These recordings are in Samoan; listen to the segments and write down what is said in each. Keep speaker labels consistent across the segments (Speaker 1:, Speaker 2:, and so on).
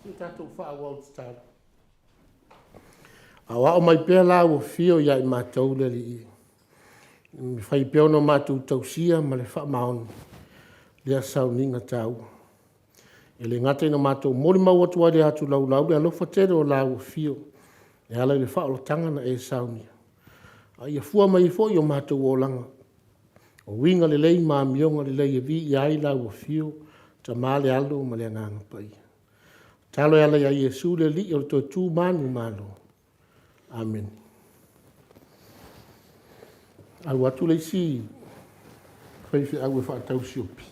Speaker 1: Se i tatou faaauau le tatalo. Aoao mai pea la ua afio ia i matou le Alii, e mafai pea ona matou tausia ma le faamaoni lea sauniga taua. E le gata ina matou molimau atu ai i le atu laulau i le alofa tele o lau afio e ala i le faaolataga na e saunia, a ia fua mai ai foi i o matou olaga o uiga lelei ma amioga lelei e viia ai lau afio, Tama le Alo ma le Agaga Paia. Tatalo e ala ia Iesu le Alii o le toe tu manumalo. Amene. Alu atu le isi faifeau e faatau siopi,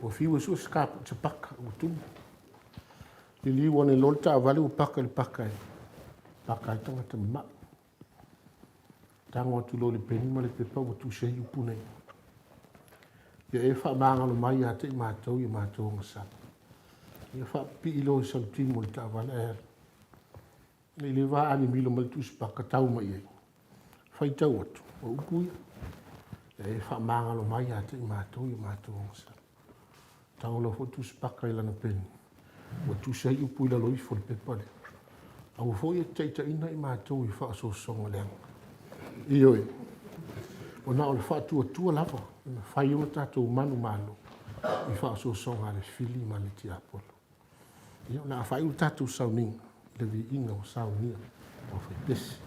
Speaker 1: ua fiu e sue se paka ua tumu. Liliu ane loa le taavale ua paka i le paka e paka ai tagata mamai. Tago atu loa i le peni ma le pepa ua tusi ai upu nei. Ia e faamagalo mai ia te i matou i matou ogasami. Ia faapipii loa i salutimu o le taavale ae alu. I le va alimilo ma le tusipaka tau mai i ai. Faitau atu, o upu ia. Ia e faamagalo mai ia te i matou i matou ogasami. Tago loa foi le tusipaka i lana peni, ua tusi ai upu i lalo ifo o le pepa lea. Aua foi e te taitaiina i matou i faaosoosoga leaga. Ioe, o na o le faatuatua lava e mafai ona tatou manumalo i faaosoosoga a le fili ma le tiapolo. Ia, o le a faaiu le tatou sauniga i le viiga ua saunia e le aufaipese.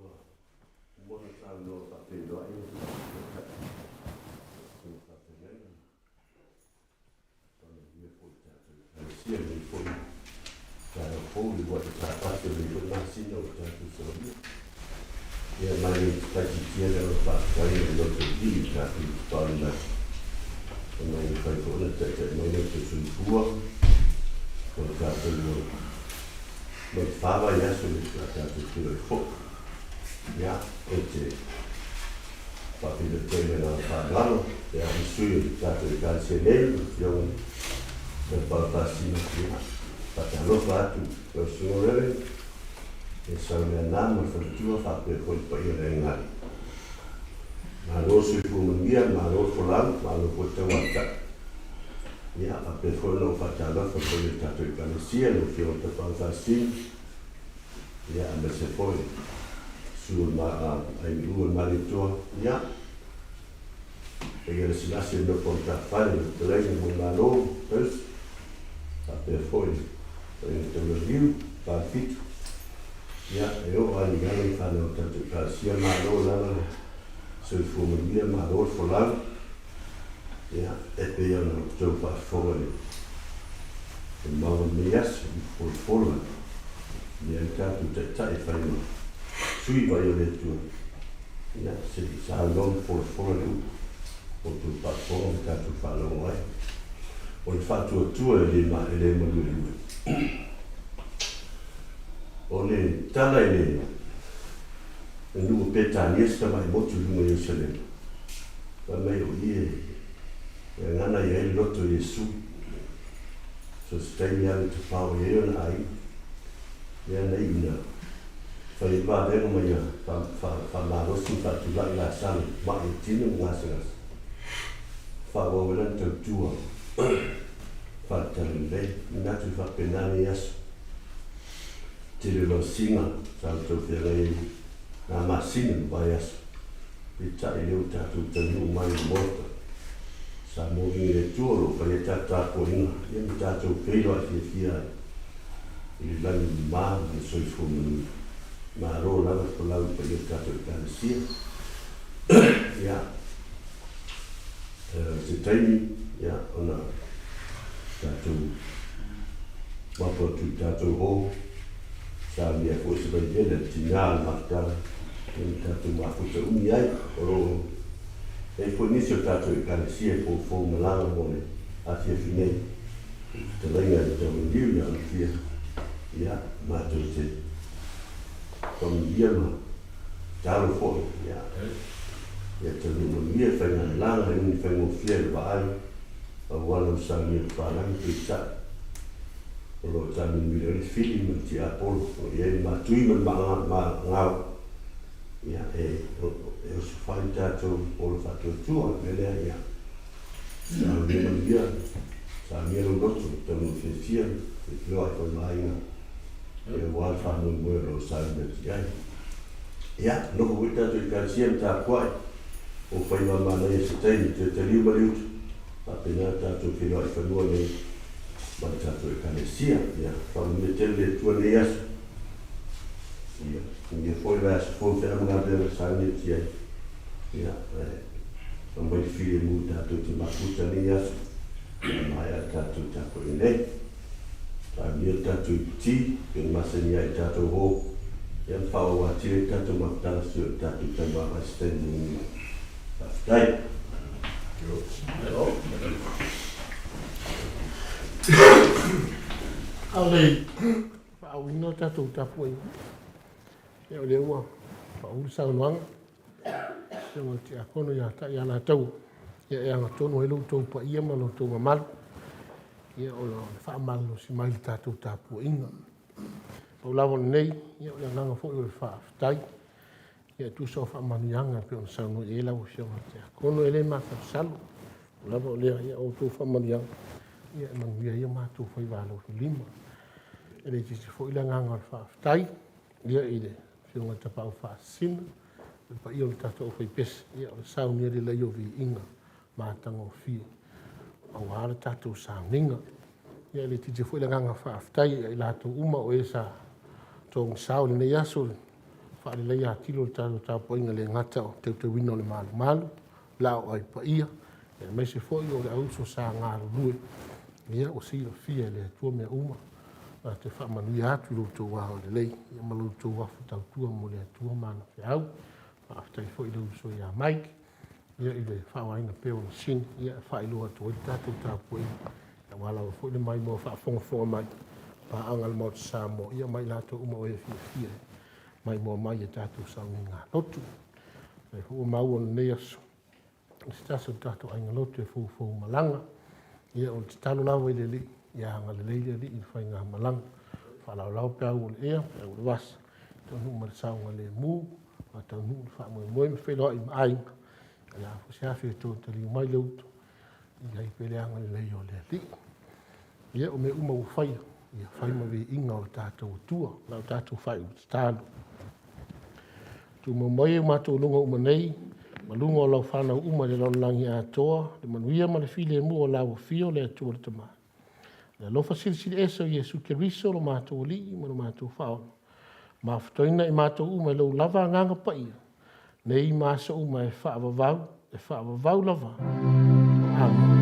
Speaker 2: Ua uma ona saunoa faafeiloai le Taitai o le Faafeagaiga. Faamanuia foi i le tatou Ekalesia i lenei foi taeao fou i le uluai Sapati o lenei foi masina ua tatou saunia. Ia ma le faitiitia le agaga faafetai i le loto lili i le tatou tapaau mai. Ona ua mafai foi ona taitai mai lo outou soifua ma lo tatou ola. Mai le fa vaiaso le a tatou tulai foi. Ia, ou te faafeiloai atu ai i le agaga faaaloalo pe a i sui o le tatou Ekalesia nei, lau Afioga i le Tapaau Faasina. Ia, faatalofa atu lau Susuga Reverend, Esau Leaana ma le faletua faapea foi le paia o le Aiga Alii. Malo le soifua manuia, malo le folau, malo foi le tauatai. Ia, faapea foi ona ou faatalofa i le paia o le tatou Ekalesia, lau Afioga i le Tapaau Faasisina, ia, aemaise foi le susu o le Aiga o le Malietoa, ia, paia lasilasi o le nofo a matafale, lau Fetalaiga Moemalo Tausi, faapea foi le Fetalaiga Taulaliu, Falefitu, Ia, e oo lava i lalo i fanau o tatou Ekalesia, malo lava le soifua manuia, malo le folau. Ia, e pei ona outou faafofoga i le mau o lenei aso, i folafola i ai tatou taitai e fai ma sui vai o le Atua. Ia, se i saunoa ma folafola le upu o outou faafofoga ma tatou faalogo ai. O le faatuatua e le e le maluelue. O le tala i le nuu o Petania si tamai motu i luga o Ierusalema, fai mai o i e gagana i ai le loto o Iesu. So se taimi alu e tafao i ai ona aiga, lea na iu ina fai ai le vavega ma ia faamalosi ma faatulai Lasalo mai e tino ma gasegase. Faaauau ai lana tautua faale-talalelei. Manatu e faapena nei aso. Tele o lausiga sa outou feagai ai nā masina ma vaiaso, peitai lea ua tatou taunuu mai i le Maota. Sa moli i le Atua o lo o fai ai tatou tapuaiga ia ma tatou feiloai fiafia ai i le lagi mama ma le soifua manuia. Malo lava le folau i le paia o le tatou Ekalesia. Ia, se taimi, ia, ona tatou mapu atu i tatou hou, saunia foi se vaivele a le tinā o le mafutaga, ia ma tatou mafuta umi ai. O lo o i ai foi nisi o tatou Ekalesia e foufou malaga mo le afiafi nei i fetalaiga i le Taulaniu ia Alofia, ia, matou te faamanuia ma tatalo foi, ia, ia taunuu manuia le faigamalaga, e uni faigofie le vaai aua lau saunia papalagi, peitai, o lo o taamilomilo ai le fili ma le tiapolo, o lo o i ai le matui ma le maagao, ia, e, e osofai le tatou ola faatuatua. O le mea lea, ia, saunia manuia, saunia lou loto, taunuu fiafia, feiloai foi ma aiga, ia, aua le faamoemoe o lo o saunia atu i ai. Ia, nofo foi tatou Ekalesia ma tapuai o faiva manaia se taimi toe taliu ma le utu, faapena tatou feiloai fanua nei ma le tatou Ekalesia. Ia, faamanuia tele le Atua i lenei aso. Ia, manuia foi le vaiaso fou feau ma galuega sauni atu i ai. Ia, e aumai le filemu tatou te mafuta i lenei aso, a maea le tatou tapuaiga nei. Talia le tatou iputi, pei ona masani ai i tatou hō, ia ma faaauau atili ai le tatou mafutaga si o le tatou tauvaavae se taimi mulimuli mai. Faafetai.
Speaker 1: A o le faaauauina o le tatou tapuaiga, ia o lea ua pau le saunoaga Afioga i le Tiakono ia Tai Alataua, ia e agatonu ai lo outou paia ma lo outou mamalu, ia o le faamalolosi mai i le tatou tapuaiga. Pau lava o lenei, ia o le agaga foi o le faafetai, ia e tusa o faamanuiaga e pei ona saunoa i ai lau Afioga i le Tiakono. E le masalosalo, pau lava o lea, ia o outou faamanuiaga, ia e manuia ai o matou faiva alofilima. E le itiiti foi le agaga o le faafetai, ia i le Afioga i le Tapaau Faasisina, le paia o le tatou aufaipese, ia o le saunia lelei o viiga matagofie aua le tatou sauniga. Ia e le itiiti foi le agaga faafetai ia i latou uma o e sa togisao i lenei aso i le faaleleia atili o le tatou tapuaiga e le gata o le teuteuina o le malumalu, la o ai paia, aemaise foi o le auuso sa galulue, ia ua silafia e le Atua mea uma, na te faamanuia atu i lo outou agalelei ia ma lo outou afu tautua mo le Atua ma ana feau. Faafetai foi i le uso ia Mike. ia i le faaaogaina pea o masini ia e faailoa atu ai le tatou tapuaiga aua lava foi le maimoa faafogafoga mai paaga a le Maota Samoa ia ma i latou uma o e fiafia e maimoa mai i a tatou sauniga lotu. O lea foi ua maua i lenei aso i se tasi o tatou aiga lotu e foufou malaga. Ia o le tatalo lava i le Alii, ia agalelei le Alii i le faigamalaga. Faalaolao peau o le ea, peau o le vasa, taunuu ma le saogalemu, faataunuu le faamoemoe ma feiloai ma aiga. O le a foi se afi e toe taliu mai le utu, i ai pea le agalelei o le Alii. Ia, o mea uma ua faia, ia fai ma viiga o le tatou Atua. O lau tatou faaiu tatalo. Tumau mai e o matou luga uma nei, ma luga o lau fanau uma i le lalolagi atoa, le manuia ma le filemu o lau afio le Atua le Tama. Le alofa silisili ese o Iesu Keriso lo matou Alii ma lo matou Faaola, mafatoina i matou uma i lou lava agaga paia, nei ma aso uma e faavavau, e faavavau lava. Amene.